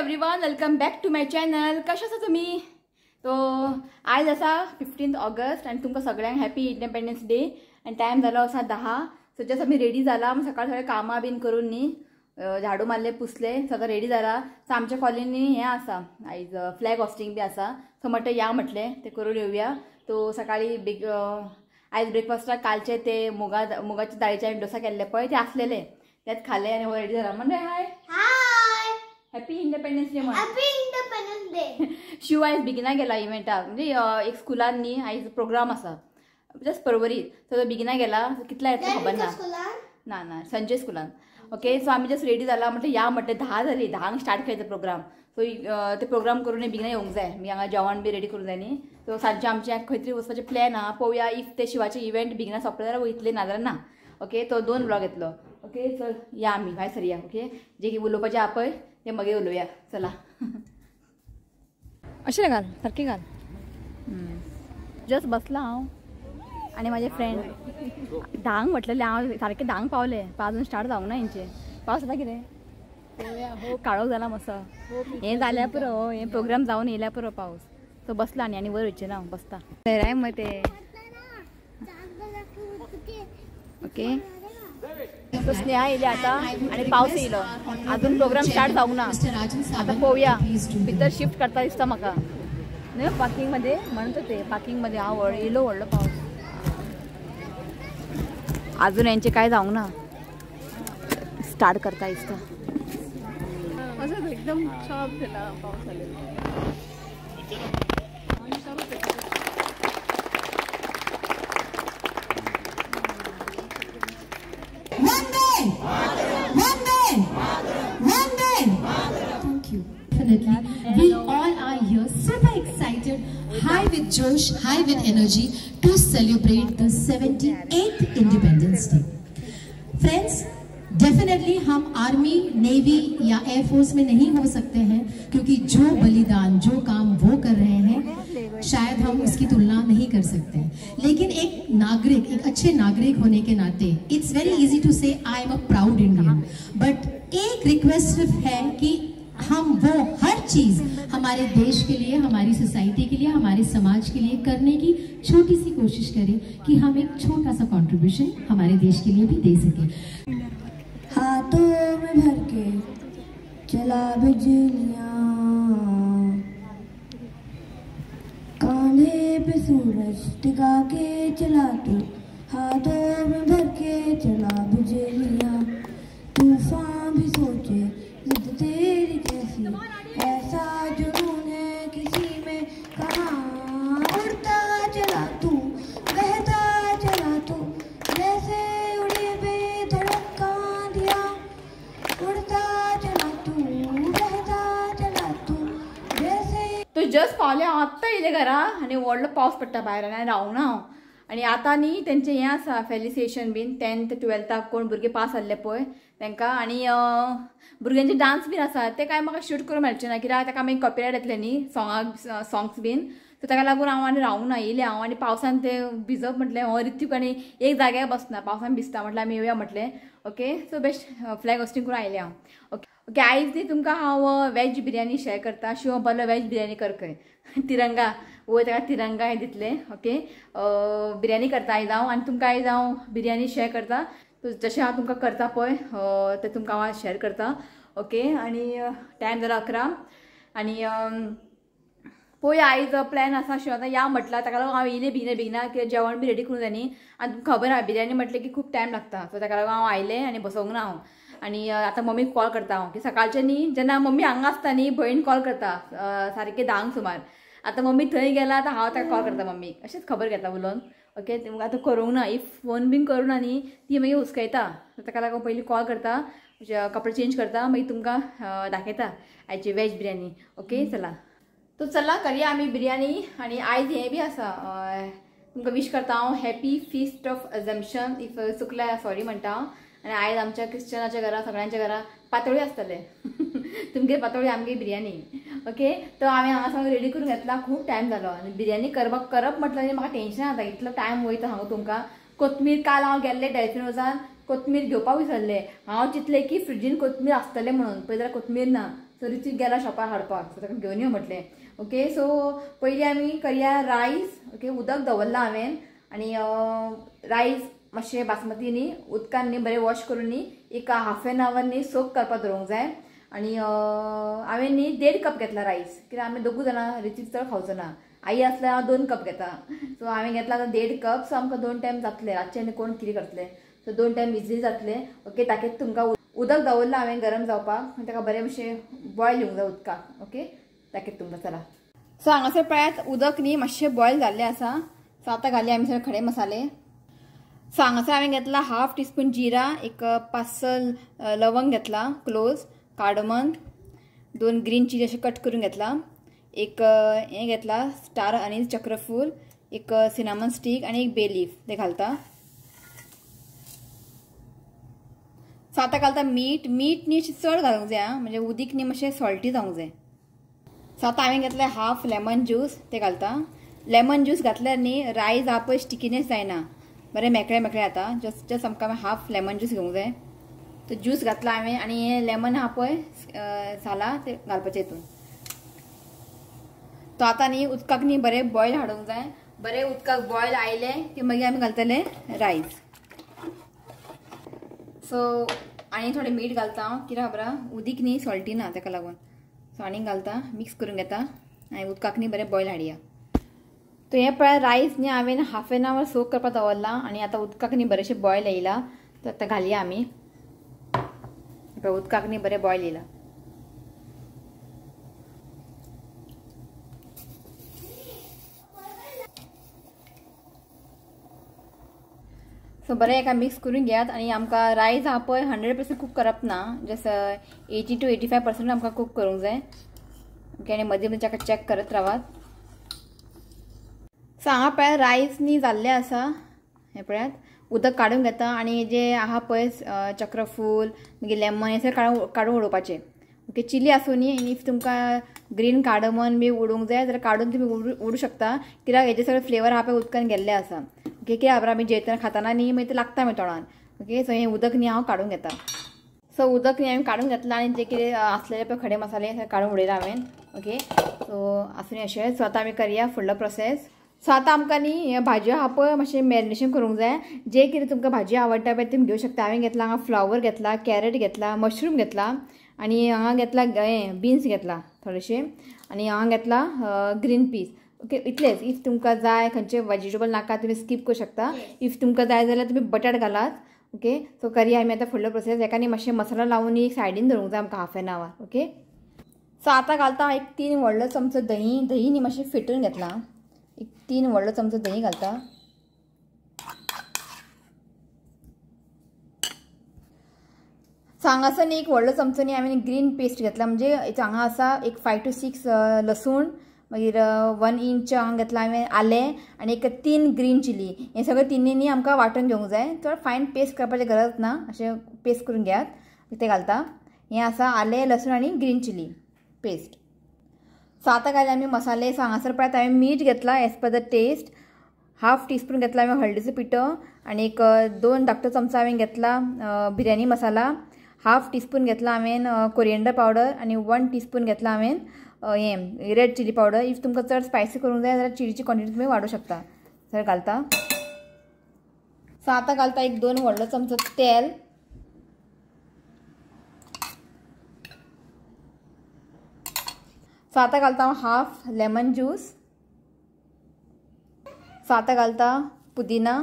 Everyone, welcome back to my channel. कशें आसा तुमी? तो आयज आसा 15 ऑगस्ट आनी तुमकां सगळ्यांक हॅपी इंडिपेंडन्स डे. आनी टायम जालो आसा 10. सो जस्ट आमी रेडी जाला, सकाळ सगळें कामां बीन करून न्ही, झाडू मारले, पुसले, सगळं रेडी जाला. सो आमच्या कॉलनी हें आसा आयज फ्लॅग हॉस्टिंग बी आसा. सो म्हटलें या म्हटलें तें करून येवया. तो सकाळी बेग आयज ब्रेकफास्टाक कालचे ते मुगाच्या दाळीचे आमी डोसा केल्ले पळय ते आसलेले, तेच खाले आनी रेडी जाला. म्हणजे hi hi, happy independence day. Happy independence day. Shiv आयज बेगिना गेला इव्हेंटाक, म्हणजे एक स्कुलान न्ही आयज प्रोग्राम आसा जस्ट परवरीत. सो तो बेगिना गेला, कितल्या येतलो खबर ना. ना ना, संजय स्कुलान. ओके, सो आमी जस्ट रेडी जाला म्हटलें या म्हटलें 10 जाली, 10 स्टार्ट केले प्रोग्राम. सो ते प्रोग्राम करून बेगिना येवंक जाय, मागीर हांगा जेवण बी रेडी करूंक जाय न्ही. सो सांजचे आमचें खंय तरी वचपाचें प्लॅन आहा, पळोवया. If ते शिवाचे इव्हेंट बेगिना सोंपले जाल्यार वयतले, नाजाल्यार ना. ओके, तो 2 ब्लॉग येतलो. ओके, चल या आमी भायर सरया. ओके, जे की उलोवपाचें आहा पळय ते मागीर उलोवया. चला अशें घाल, सारकें घाल. जस्ट बसला हांव आनी म्हाजे फ्रेंड 10 म्हटलेलें हांव, सारकें 10 पावलें, अजून स्टार्ट जावंक ना हेंचें. पावस जाता कितें, काळोख जाला मस्त. हें जाल्यार पुरो, हें प्रोग्राम जावन येयल्यार पुरो पावस. सो बसला आनी आनी वयर वयचें ना, बसता राय मग ते. ओके, सो स्नेहा येयली आतां आनी पावस येयलो, अजून प्रोग्राम स्टार्ट जावंक ना. आतां पळोवया, भितर शिफ्ट करता दिसता म्हाका न्हय पार्किंग मध्ये, म्हणत ते पार्किंग मध्ये हांव येयलो व्हडलो पावस. अजून यांचे काय जावंक ना, स्टार्ट करता दिसता. असं एकदम शार्प झाला पाऊस आलेला. Thank you. Definitely. We all are here super excited, high with josh, high with energy to celebrate the 78th Independence Day. Friends, definitely Hum army, नेवी या एयरफोर्स में नहीं हो सकते हैं, क्योंकि जो बलिदान, जो काम वो कर रहे हैं, शायद हम उसकी तुलना नहीं कर सकते हैं. लेकिन एक नागरिक, एक अच्छे नागरिक होने के नाते it's very easy to say I am a proud Indian, but एक रिक्वेस्ट सिर्फ है कि हम वो हर चीज हमारे देश के लिए, हमारी सोसाइटी के लिए, हमारे समाज के लिए करने की छोटी सी कोशिश करें कि हम एक छोटा सा कंट्रीब्यूशन हमारे देश के लिए भी दे सकें. हाथों में भर के चला बिजलियां, कांधे पे सूरज टिका के चला तू, हाथों में भर के चला बिजलियां, तूफान भी सोचे जिद तेरी कैसी, ऐसा जुनून है किसी में कहाँ, उड़ता चला तू, बहता चला तू, जैसे उड़े बेधड़क कांदिया, उड़ता चला तू, बहता चला तू, जैसे. तो जस्ट पावले हांव आत्तां येयलें घरा आनी व्हडलो पावस पडटा भायर आनी रावना हांव. आनी आतां न्ही तेंचें हें आसा फेलिसिएशन बीन, 10th 12th कोण भुरगे पास जाल्ले पळय तांकां, आनी भुरग्यांचे डांस बीन आसा. ते कांय म्हाका शूट करूंक मेळचें ना, कित्याक ताका मागीर कॉपीरायट येतलें न्ही सॉंगाक, सॉंग्स बीन. सो ताका लागून हांव आनी रावूंक ना, येयलें हांव. आनी पावसान ते भिजप म्हटलें, हो ऋत्विक आनी एक जाग्यार बसना, पावसान भिजता म्हटलें आमी येवया म्हटलें. Okay, so best flag hosting करून आयलें हांव. ओके ओके, आयज न्ही तुमकां हांव वेज बिरयानी शेअर करता. शिव बरो वेज बिरयानी कर खंय, तिरंगा वयर ताका तिरंगा हें दितलें. ओके, बिरयानी करता आयज हांव आनी तुमकां आयज हांव बिरयानी शेअर करता. जशें हांव तुमकां करता पळय तें तुमकां हांव शेअर करता. ओके, आनी टायम जाला 11. आनी पळोवया आयज प्लॅन आसा शिव आतां या म्हटलां, ताका लागून हांव येयलें बेगिना बेगिना, कित्याक जेवण बी रेडी करूंक जाय न्ही. आनी तुमकां खबर आहा बिरयानी म्हटलें की खूब टायम लागता, सो ताका लागून हांव आयलें आनी बसोंक ना हांव. आनी आतां मम्मीक कॉल करता हांव, की सकाळचें न्ही जेन्ना मम्मी हांगा आसता न्ही भयण कॉल करता सारकें 10 सुमार. आतां मम्मी थंय गेला, आतां हांव ताका कॉल करता मम्मीक, अशेंच खबर घेता उलोवन. ओके, आतां करूंक ना, if phone बीन करूं ना न्ही ती मागीर हुस्कयता, ताका लागून पयलीं कॉल करता, कपडे चेंज करता, मागीर तुमकां दाखयता आयची वेज बिरयानी. ओके, चला तो चला करया आमी बिरयानी. आनी आयज हें बी आसा, तुमकां विश करता हांव happy feast of assumption. If चुकल्या सॉरी म्हणटा हांव. आनी आयज आमच्या क्रिश्चनाच्या घरा सगळ्यांच्या घरा पातोळी आसतले, तुमगे पातोळी आमगे बिरयानी. ओके, तो हांवें हांगा सावन रेडी करून घेतला, खूब टायम जालो. आनी बिरयानी करप म्हटल्यार म्हाका टेंशन जाता, इतलो टायम वयता सांगू तुमकां. कोथमीर काल हांव गेल्लें डेल्फिनोजान, कोथमीर घेवपाक विसरलें. हांव चिंतलें की फ्रिजीन कोथमीर आसतलें म्हणून, पळय जाल्यार कोथमीर ना. सो ऋतिक गेला शॉपार हाडपाक, सो ताका घेवन यो म्हटलें. ओके, सो पयलीं आमी करया रायस. ओके, उदक दवरलां हांवें आनी रायस मातशें बासमती न्ही उदकान न्ही बरें वॉश करून न्ही एक हाफ एन our न्ही सोक करपाक दवरूंक जाय. आनी हांवें न्ही 1.5 कप घेतला रायस, कित्याक आमी दोगूय जाणां, ऋतिक चड खावचो ना, आई आसल्यार हांव 2 कप घेता. सो हांवें घेतला आतां 1.5 कप. सो आमकां 2 टायम जातले, रातचें आनी कोण कितें करतले, सो 2 टायम इजिली जातले. ओके, ताकेच तुमकां उदक दवरलां हांवें गरम जावपाक, ताका बरें मातशें बॉयल येवंक जाय उदकाक. ओके, ताकेच तुमकां चला. सो हांगासर पळयात उदक न्ही मातशें बॉयल जाल्लें आसा. सो आतां घालया आमी सगळे खडे मसाले. सो हांगासर हांवें घेतला 1/2 टीस्पून जिरा, एक 5-6 लवंग घेतला, क्लोज, कार्डमन, 2 ग्रीन चिली अशें कट करून घेतला, एक हें घेतला स्टार आनी चक्रफूल, एक सिनामन स्टीक आनी एक बे लीफ ते घालता. सो आतां घालता मीठ. मीठ न्ही चड घालूंक जाय, म्हणजे उदीक न्ही मातशें सॉल्टी जावंक जाय. सो आतां हांवें घेतलें 1/2 लेमन ज्यूस ते घालता. लेमन ज्यूस घातल्यार न्ही रायस आहा पळय स्टिकीनेस जायना, बरें मेकळें मेकळें जाता. जस्ट जस्ट आमकां 1/2 लेमन ज्यूस घेवंक जाय. तो ज्यूस घातला हांवें आनी हें लेमन आहा पळय साला ते घालपाचें हितून. तो आतां न्ही उदकाक न्ही बरें बॉयल हाडूंक जाय. बरें उदकाक बॉयल आयलें की मागीर आमी घालतले रायस. सो आनी थोडें मीठ घालता हांव, कित्याक खबर आहा उदीक न्ही सॉल्टी ना ताका लागून. सो आनीक घालता, मिक्स करून घेता आनी उदकाक न्ही बरें बॉयल हाडया. तो हें पळय रायस न्ही हांवें हाफ एन our सोक करपाक दवरला आनी आतां उदकाक न्ही बरेंशें बॉयल येयला. तो आतां घालया आमी. उदकाक न्ही बरें बॉयल येयला. सो बरें एका मिक्स करून घेयात. आनी आमकां रायस आहा पळय 100% कूक करप ना, जस्ट 80 to 85% आमकां कूक करूंक जाय. ओके, आनी मदीं मदीं ताका चॅक करत रावात. सो हांगा पळय रायस न्ही जाल्लें आसा, हें पळयात उदक काडून घेता आनी जे आहा पळय चक्रफूल मागीर लेमन हें सगळें काडून उडोवपाचें. ओके, चिली आसूं न्ही, if तुमकां ग्रीन कार्डमन बी उडोवंक जाय जाल्यार काडून तुमी उडूं शकता, कित्याक हेजे सगळे फ्लेवर आहा पळय उदकान गेल्ले आसा. ओके, कित्याक खबर आमी जेवतना खाताना न्ही मागीर ते लागता मागीर तोंडान. ओके, सो हें उदक न्ही हांव काडून घेता. सो उदक न्ही हांवें काडून घेतलां आनी जे कितें आसलेले पळय खडे मसाले सगळे काडून उडयला हांवें. ओके, सो आसूं न्ही अशें. सो आतां आमी करया फुडलो प्रोसेस. सो आतां आमकां न्ही हे भाजयो आहा पळय मातशें मॅरिनेशन करूंक जाय. जे कितें तुमकां भाजी आवडटा पळय तुमी घेवंक शकता. हांवें घेतला हांगा फ्लावर घेतला, कॅरट घेतला, मशरूम घेतला आनी हांगा घेतला हें बीन्स घेतला थोडेशे आनी हांगा घेतला ग्रीन पीस. ओके, इतलेंच. If तुमकां जाय खंयचे वेजिटेबल नाका तुमी स्कीप करूं शकता. If तुमकां जाय जाल्यार तुमी बटाट घालात. ओके, सो करया आमी आतां फुडलो प्रोसेस. हेका न्ही मातशें मसालो लावन एक सायडीन दवरूंक जाय आमकां half an our. Okay, so आतां घालता एक 3 व्हडलो चमचो दही. दही न्ही मातशें फेटून घेतला, एक 3 व्हडलो चमचो दही घालता. सो हांगासर न्ही एक व्हडलो चमचो न्ही हांवें ग्रीन पेस्ट घेतला, म्हणजे हांगा आसा एक 5 to 6 लसूण, मागीर 1 इंच हांगा घेतला हांवें आलें आनी एक 3 ग्रीन चिली. हें सगळें तिन्ही न्ही आमकां वांटून घेवंक जाय, चड फायन पेस्ट करपाची गरज ना, अशें पेस्ट करून घेयात. तें घालता. हें आसा आलें, लसूण आनी ग्रीन चिली पेस्ट. सो आतां घालया आमी मसाले. सो हांगासर पळयात हांवें मीठ घेतला as per the test, 1/2 teaspoon घेतला हांवें हळदीचो पिठो आनी एक 2 धाकटो चमचो हांवें घेतला बिरयानी मसाला, 1/2 टीस्पून घेतला हांवें कोरिएंडर पावडर आनी 1 टीस्पून घेतला हांवें हें रेड चिली पावडर. If तुमकां चड स्पायसी करूंक जाय जाल्यार चिलीची क्वॉन्टिटी तुमी वाडोवंक शकता. सगळें घालता. सो आतां घालता एक 2 व्हडलो चमचो तेल. सो आतां घालता हांव 1/2 लेमन ज्यूस. सो आतां घालता पुदिना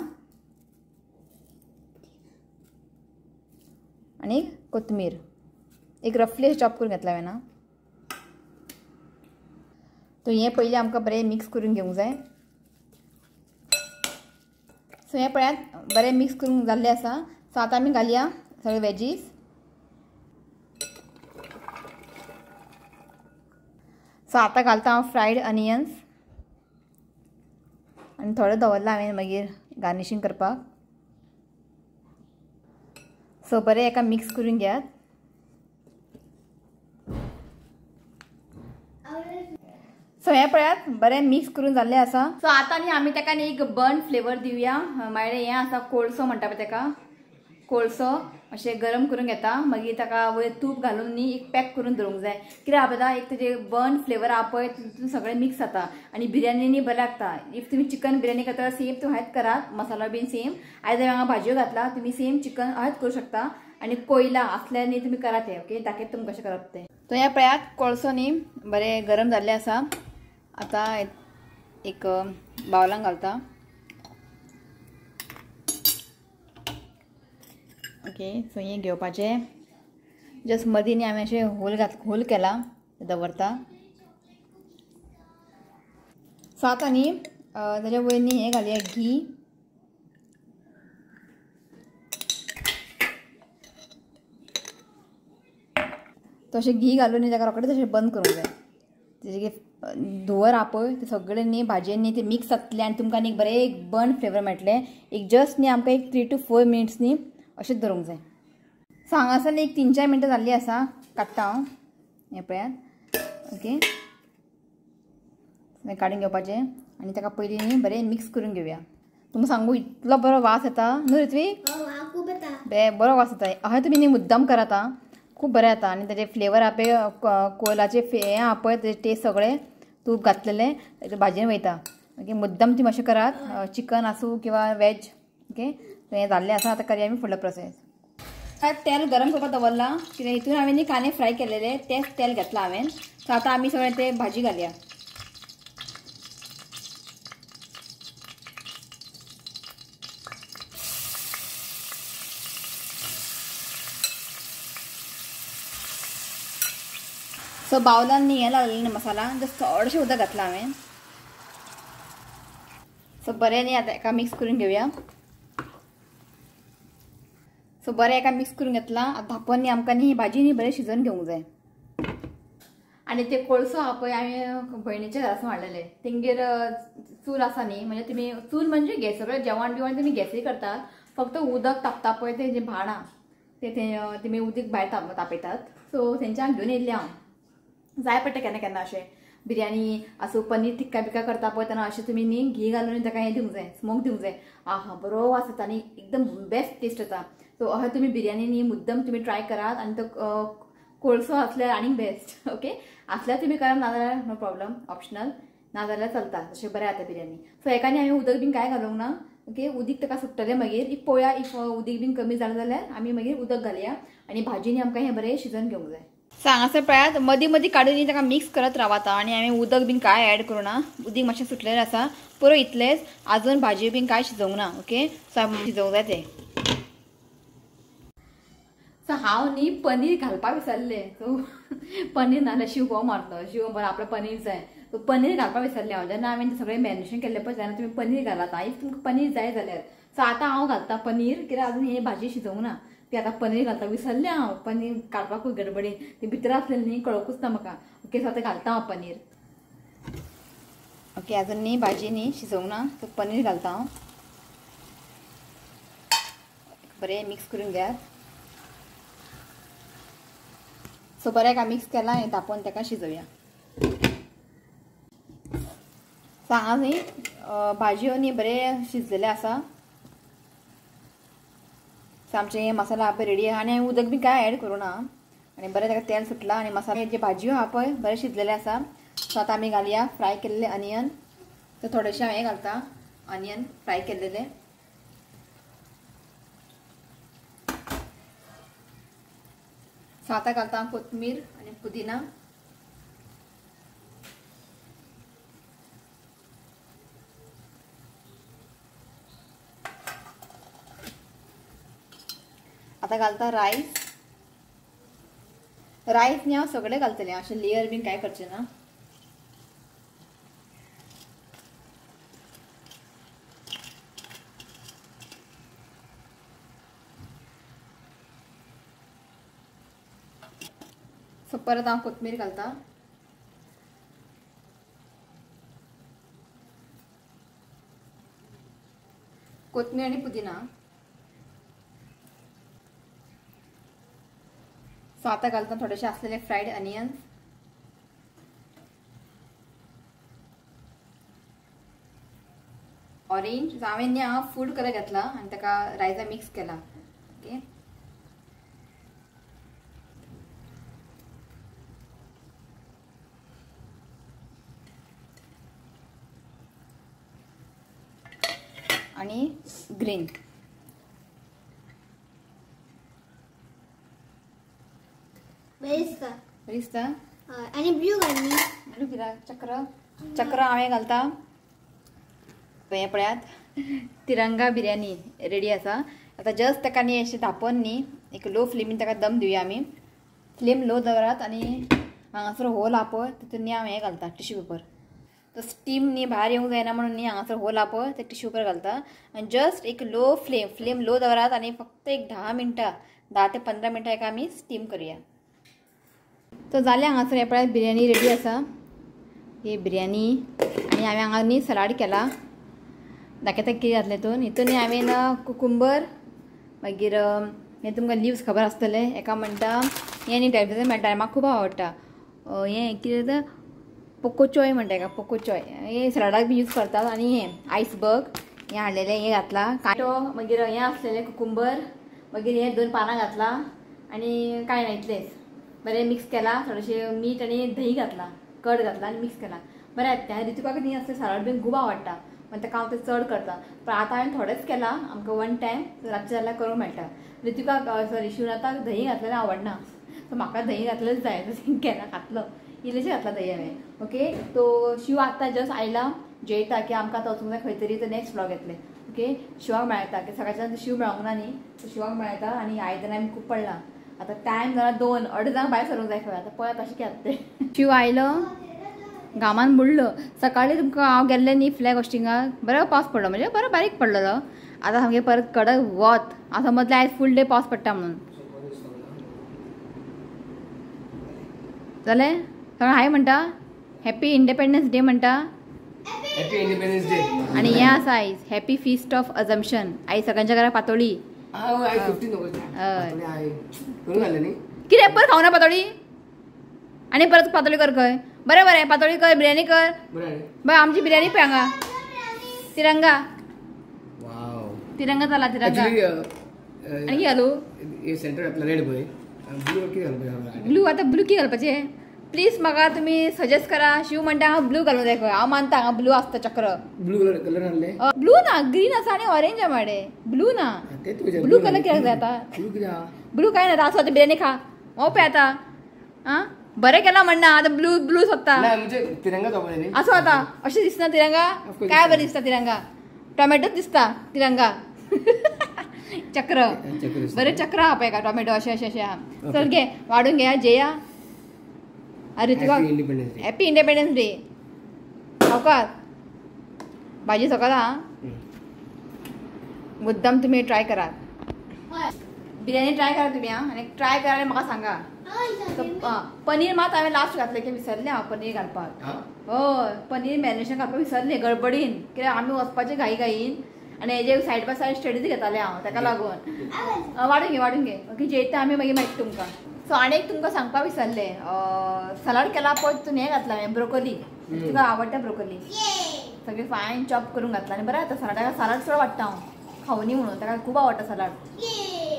आनी कोथमीर, एक रफली चॉप करून घेतला हांवें. तो हें पयलीं आमकां बरें मिक्स करून घेवंक जाय. सो हें पळयात बरें मिक्स करून जाल्लें आसा. सो आतां आमी घालया सगळे वेजीस. सो आतां घालता हांव फ्रायड अनियन्स आनी थोडे दवरला हांवें मागीर गार्निशींग करपाक. सो बरें एका मिक्स करून घेयात. सो हें पळयात बरें मिक्स करून जाल्लें आसा. सो आतां न्ही आमी ताका न्ही एक बर्न फ्लेवर दिवया. मागीर हें आसा कोळसो म्हणटा पळय ताका, कोळसो अशें गरम करून घेता, मागीर ताका वयर तूप घालून न्ही एक पॅक करून दवरूंक जाय. कित्याक आपता एक तेजे बर्न फ्लेवर आहा पळय तितून सगळें मिक्स जाता आनी बिर्याणी न्ही बरें लागता. If तुमी चिकन बिर्याणी करता सेम तुमी हयच करात, मसालो बीन सेम. आयज हांवें हांगा भाजयो घातला, तुमी सेम चिकन हयच करूं शकता. आनी कोयला आसल्यार न्ही तुमी करात तें. ओके, दाखयता तुमकां कशें करप तें. तो ह्या पळयात कोळसो न्ही बरें गरम जाल्लें आसा. आतां एक बावलां घालता. ओके, सो हें घेवपाचें जस्ट मदीं न्ही आमी अशें होल होल केला दवरता. सो आतां न्ही ताच्या वयर न्ही हें घालया घी. तशें घी घालून न्ही ताका रोखडें तशें बंद करूंक जाय. तेजे धुंवर आहा पळय ते सगळें न्ही भाजयेन न्ही ते मिक्स जातलें आनी तुमकां न्ही बरें एक बर्न फ्लेवर मेळटलें. एक जस्ट न्ही आमकां एक 3 to 4 minutes न्ही अशेंच धरूंक जाय. सो हांगासर न्ही एक 3-4 मिनटां जाल्लीं आसा, काडटा हांव हें पळयात. ओके, काडून घेवपाचें आनी ताका पयलीं न्ही बरें मिक्स करून घेवया. तुमकां सांगू इतलो बरो वास येता न्हू ऋत्विक, बरो वास येता. अशें तुमी न्ही मुद्दम करात आं, खूब बरें जाता. आनी ताजे फ्लेवर आहा पळय कोयलाचे हें आहा पळय तेजे टेस्ट सगळें तूप घातलेलें ताजे भाजयेन वयता. ओके, मुद्दम तुमी अशें करात, चिकन आसूं किंवा वेज. ओके, हें जाल्लें आसा. आतां करया आमी फुडलो प्रोसेस. तेल गरम करपाक दवरलां, कित्याक हितून हांवें न्ही कांदे फ्राय केलेले तेंच तेल घेतलां हांवें. सो आतां आमी सगळें ते भाजी घालया. सो बावलान न्ही हें लागलें न्ही मसाला, जस्ट थोडेशें उदक घातलां हांवें. सो बरें न्ही आतां एका मिक्स करून घेवया. सो बरें एका मिक्स करून घेतलां. आतां धांपून न्ही आमकां न्ही भाजी न्ही बरें शिजोवन घेवंक जाय. आनी ते कोळसो आहा पळय हांवें भयणीच्या घरासून हाडलेले, तेंगेर चूल आसा न्ही, म्हणजे तुमी चूल म्हणजे गॅस, सगळें जेवण बिवण तुमी गॅसीर करतात, फक्त उदक तापता पळय तें जें भाण आहा तें तुमी उदक भायर तापयतात. सो तेंच्या घेवन येयल्लें हांव, जाय पडटा केन्ना केन्ना अशें बिर्याणी आसूं पनीर टिक्का बिक्का करता पळय तेन्ना अशें तुमी न्ही घी घालून ताका हें दिवंक जाय, स्मोक दिवंक जाय. आहा बरो वास येता आनी एकदम बेस्ट टेस्ट येता. सो अशें तुमी बिर्याणी न्ही मुद्दम तुमी ट्राय करात. आनी तो कोळसो आसल्यार आनीक बेस्ट. ओके, आसल्यार तुमी करात, नाजाल्यार नो प्रॉब्लम, ऑप्शनल, नाजाल्यार चलता, तशें बरें जाता बिर्याणी. सो हेका न्ही हांवें उदक बीन कांय घालूंक ना. ओके, उदीक ताका सुट्टलें मागीर if पळोवया, if उदीक बीन कमी जालें जाल्यार आमी मागीर उदक घालया आनी भाजी न्ही आमकां हें बरें शिजोवन घेवंक जाय. सो हांगासर पळयात मदीं मदीं काडून न्ही ताका मिक्स करत रावता आनी हांवें उदक बीन कांय एड करूं ना, उदीक मातशें सुटलेलें आसा पुरो इतलेंच, आजून भाजी बीन कांय शिजोवंक ना. ओके, सो शिजोवंक जाय तें. सो हांव न्ही पनीर घालपाक विसरलें. सो पनीर नाजाल्यार शिव घोव मारतलो, शिव बरें आपलो पनीर जाय, सो पनीर घालपाक विसरलें हांव. जेन्ना हांवें सगळें मॅरिनेशन केल्लें पळय तेन्ना तुमी पनीर घालात, if तुमकां पनीर जाय जाल्यार. सो आतां हांव घालता पनीर, कित्याक आजून ही भाजी शिजोवंक ना, ती आतां पनीर घालता. विसरलें हांव पनीर काडपाकूच गडबडीन, ती भितर आसलेली न्ही कळोकूच ना म्हाका. ओके, सो आतां घालता हांव पनीर. ओके, आजून न्ही भाजी न्ही शिजोवंक ना, सो पनीर घालता हांव. बरें मिक्स करून घेयात. सो बरें एका मिक्स केलां, हें तापोवन ताका शिजोवया. सो हांगा न्ही भाजयो न्ही बरें शिजलेलें आसा. सो आमचें हें मसाला आहा पळय रेडी आहा आनी हांवें उदक बी कांय एड करूं ना आनी बरें ताका तेल सुटलां आनी मसाले जे भाजयो आहा पळय बरें शिजलेलें आसा. सो आतां आमी घालया फ्राय केल्ले अनियन. सो थोडेशें हांवें घालता अनियन फ्राय केल्लेले. सो आतां घालता कोथमीर आनी पुदिना. आतां घालता रायस. रायस न्ही हांव सगळें घालतलें, अशें लेयर बीन कांय करचें ना. सो परत हांव कोथमीर घालता. कोथमीर आनी पुदिना. सो आतां घालता थोडेशे आसलेले फ्रायड अनियन्स. ऑरेंज. हांवें न्ही हांगा फूड कलर घातला आनी ताका रायसा मिक्स केला. ओके आणि ग्रीन. बरें दिसता. आनी ब्लू घाल. ब्लू कित्याक? चक्र चक्र हांवें घालता. हें पळयात तिरंगा बिर्याणी रेडी आसा. आतां जस्ट ताका न्ही अशें धांपून न्ही एक लो फ्लेमीन ताका दम दिवया आमी. फ्लेम लो दवरात आनी हांगासर होल आहा पळय तितून न्ही हांव हें घालता टिश्यू पेपर. तो स्टीम न्ही भायर येवंक जायना म्हणून न्ही हांगासर होल आहा पळय ते टिश्यू पेपर घालता आनी जस्ट एक लो फ्लेम फ्लेम लो दवरात आनी फक्त एक 10 मिनटां 10 ते 15 मिनटां एका आमी स्टीम करुया. तो जालें हांगासर हें पळयात बिर्याणी रेडी आसा. ही बिर्याणी आनी हांवें हांगा न्ही सलाड केला. दाखयता कितें घातलें हितून. हितून न्ही हांवें कुकुंबर मागीर हें तुमकां लिव्स खबर आसतलें एका म्हणटा हें न्ही डायबिटीज मेळटा म्हाका खूब आवडटा. हें कितें जाता पोकोचॉय म्हणटा एका पोकोचॉय हें सलाडाक बी यूज करतात. आनी हें आयसबर्ग हें हाडलेलें हें घातलां कांटो मागीर हें आसलेलें कुकुंबर मागीर हें 2 पानां घातलां आनी कांय ना इतलेंच. बरें मिक्स केलां थोडेशें मीठ आनी दही घातलां कर्ड घातलां आनी मिक्स केलां. बरें जाता. ऋतुकाक न्ही असलें सलाड बीन खूब आवडटा म्हण ताका हांव तें चड करता. पण आतां हांवें थोडेंच केलां आमकां वन टायम रातचें जाल्यार करूंक मेळटा. ऋतुकाक सॉरी शिवनाथाक दही घातलेलें आवडना सो म्हाका दही घातलेंच जाय तशें केन्ना खातलो इल्लेशें घातलां दही हांवें. ओके तो शिव आतां जस्ट आयला जेयता की आमकां आतां वचूंक जाय खंय तरी तो नेक्स्ट व्लॉग येतलें. ओके शिवाक मेळटा की सकाळच्यान शिव मेळोंक ना न्ही सो शिवाक मेळटा. आनी आयदनां आमी खूब पडलां. आतां टायम जाला 2 अडेजांक भायर सरूंक जाय खंय. आतां पळयात अशें कितें जाता तें. शिव आयलो घामान बुडलो. सकाळीं तुमकां हांव गेल्लें न्ही फ्लॅग होस्टिंगाक बरो पावस पडलो म्हणजे बरो बारीक पडलेलो. आतां सामकें परत कडक वत आतां समजलें आयज फूल डे पावस पडटा म्हणून. जालें सगळें हाय म्हणटा हॅपी इंडिपेंडन्स डे म्हणटा. Happy independence day. आनी हें आसा आयज हॅपी फीस्ट ऑफ अजम्पशन. आयज सगळ्यांच्या घरा पातोळी. कितें परत खावना पातोळी आनी परत पातोळी कर खंय. बरें बरें पातोळी कर बिर्याणी कर. बरें आमची बिर्याणी पळय हांगा तिरंगा तिरंगा जाला तिरंगा. आनी कितें घालूं ब्लू. आतां ब्लू कितें घालपाचें प्लीज म्हाका तुमी सजेस्ट करा. शिव म्हणटा हांगा ब्लू घालूंक जाय खंय. हांव मानता हांगा ब्लू आसता चक्र. ब्लू कलर ब्लू ना ग्रीन आसा आनी ऑरेंज आहा माडे. ब्लू ना ब्लू कलर कित्याक जाय आतां? ब्लू कांय ना आसो आतां बिर्याणी खा हो पळय आतां. आं बरें केलां म्हणना आतां ब्लू ब्लू सोदता आसो आतां अशें दिसना तिरंगा. काय बरें दिसता तिरंगा टोमॅटोच दिसता तिरंगा. चक्र बरें चक्र आहा पळय टोमॅटो अशें अशें अशें आहा. चल घे वाडून घे जेया. अरे तुका हॅपी इंडिपेंडन्स डे. सावकार भाजी सकाळ आहा मुद्दाम तुमी ट्राय करात बिर्याणी ट्राय करा तुमी आं. आनी ट्राय करा आनी म्हाका सांगा. पनीर मात हांवें लास्ट घातलें की विसरलें हांव पनीर घालपाक. हय पनीर मॅरिनेशन घालपाक विसरलें गडबडीन कित्याक आमी वचपाचें घाई घाईन आनी हेजे सायड बाय सायड स्टडीज घेतालें हांव ताका लागून. वाडून घे वाडून घे. ओके जेयता आमी मागीर मेळटा तुमकां. सो आनी एक तुमकां सांगपाक विसरलें सलाड केला पळय तितून हें घातलां हांवें ब्रोकोली. तुका आवडटा ब्रोकोली सगळें फायन चॉप करून घातलां आनी बरें जाता सलाड. ताका सलाड चड वाडटा हांव खावनी म्हणून ताका खूब आवडटा सलाड.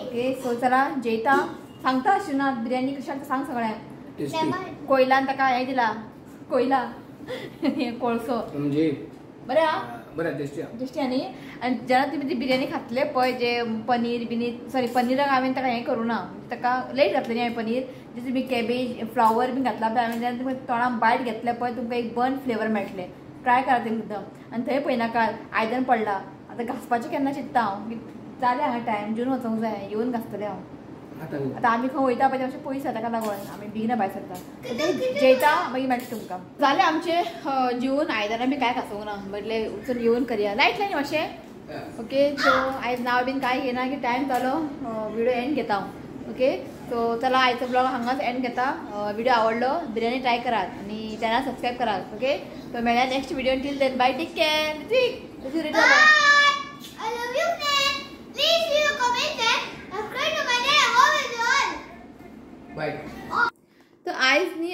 ओके सो चला जेयता सांगता शिवनाथ बिर्याणी कशी आसा सांग सगळ्यांक. कोयलान ताका हें दिला कोयला कोळसो बरें आहा बरें टेस्टी टेस्टी. आनी आनी जेन्ना तुमी ती बिर्याणी खातले पळय जे पनीर बिनीर सॉरी पनीराक हांवें ताका हें करूं ना ताका लेट घातलें न्ही हांवें पनीर. जे तुमी कॅबेज फ्लावर बीन घातला पळय हांवें जेन्ना तुमी तोंडाक बायट घेतलें पळय तुमकां एक बर्न फ्लेवर मेळटलें. ट्राय करा तें मुद्दम. आनी थंय पळयनाका आयदन पडला आतां घांसपाचें केन्ना चिंत्ता हांव जालें हांगा टायम जेवन वचूंक जाय येवन घांसतलें हांव. आतां आमी खंय वयता पळय मातशें पयस आसा ताका लागून आमी बेगीन भायर सरता. ओके जेयता मागीर मेळटा तुमकां. जालें आमचें जेवन आयदनां बी कांय घासूंक ना म्हटलें वचून येवन करया. लायट लायनी मातशें. ओके सो आयज नांव बीन कांय घेना की टायम जालो व्हिडिओ एंड घेता हांव. ओके सो चला आयचो ब्लॉग हांगाच एंड घेता. व्हिडिओ आवडलो बिर्याणी ट्राय करात आनी चॅनल सबस्क्रायब करात. ओके सो मेळया next video. Till then bye take care. I love you friend. Please leave a comment and subscribe to my channel. Bye. तर आयज न्ही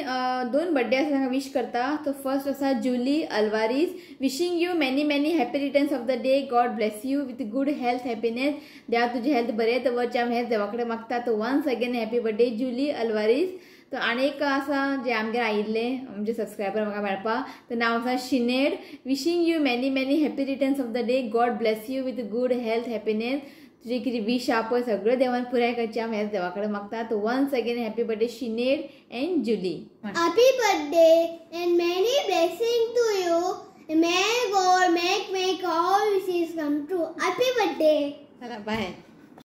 दोन बर्थडे आसा तांकां विश करता. तो फर्स्ट आसा Julie Alvares, wishing you many many happy returns of the day, God bless you with good health happiness. देवा तुजी हेल्थ बरें दवरचें आमी हेच देवा कडेन मागता. तो once again happy birthday Julie Alvares. तो आनी एक आसा जे आमगेर आयिल्ले आमचे सबस्क्रायबर म्हाका मेळपा, तर नांव आसा Sinead, wishing you many many happy returns of the day, God bless you with good health happiness. तुजी कितें विश आहा पळय सगळें देवान पुराय करचें आमी हेच देवा कडेन मागता. तो once again happy birthday Sinead and Julie. Happy birthday and many blessing to you. May God make all wishes come true. Happy birthday. चला बाय.